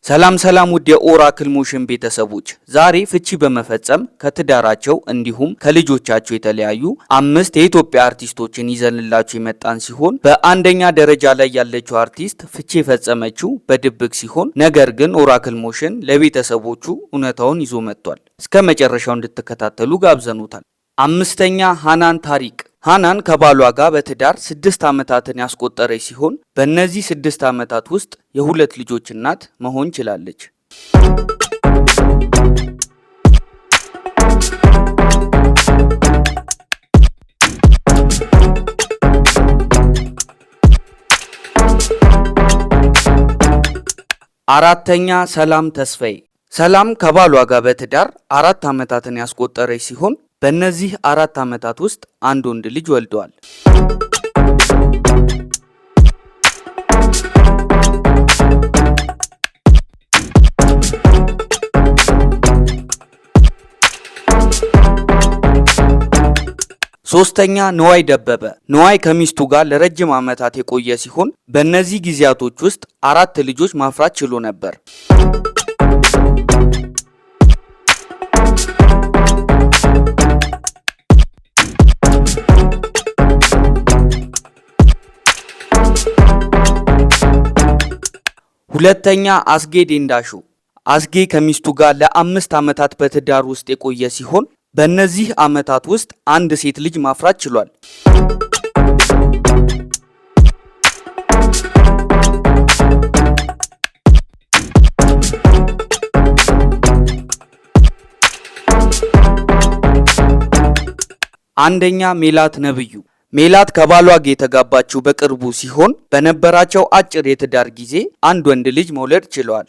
ሰላም ሰላም ውድ የኦራክል ሞሽን ቤተሰቦች፣ ዛሬ ፍቺ በመፈጸም ከትዳራቸው እንዲሁም ከልጆቻቸው የተለያዩ አምስት የኢትዮጵያ አርቲስቶችን ይዘንላችሁ የመጣን ሲሆን፣ በአንደኛ ደረጃ ላይ ያለችው አርቲስት ፍቺ የፈጸመችው በድብቅ ሲሆን፣ ነገር ግን ኦራክል ሞሽን ለቤተሰቦቹ እውነታውን ይዞ መጥቷል። እስከ መጨረሻው እንድትከታተሉ ጋብዘኖታል። አምስተኛ፣ ሃናን ታሪቅ። ሃናን ከባሏ ጋር በትዳር 6 ዓመታትን ያስቆጠረች ሲሆን፣ በእነዚህ 6 ዓመታት ውስጥ የሁለት ልጆች እናት መሆን ችላለች። አራተኛ፣ ሰላም ተስፋዬ። ሰላም ከባሏ ጋር በትዳር 4 ዓመታትን ያስቆጠረች ሲሆን፣ በእነዚህ 4 ዓመታት ውስጥ አንድ ወንድ ልጅ ወልደዋል። ሶስተኛ፣ ንዋይ ደበበ። ንዋይ ከሚስቱ ጋር ለረጅም ዓመታት የቆየ ሲሆን፣ በእነዚህ ጊዜያቶች ውስጥ አራት ልጆች ማፍራት ችሎ ነበር። ሁለተኛ፣ አስጌ ዴንዳሾ። አስጌ ከሚስቱ ጋር ለ5 ዓመታት በትዳር ውስጥ የቆየ ሲሆን፣ በእነዚህ ዓመታት ውስጥ አንድ ሴት ልጅ ማፍራት ችሏል። አንደኛ፣ ሜላት ነብዩ። ሜላት ከባሏ ጋር የተጋባችው በቅርቡ ሲሆን፣ በነበራቸው አጭር የትዳር ጊዜ አንድ ወንድ ልጅ መውለድ ችለዋል።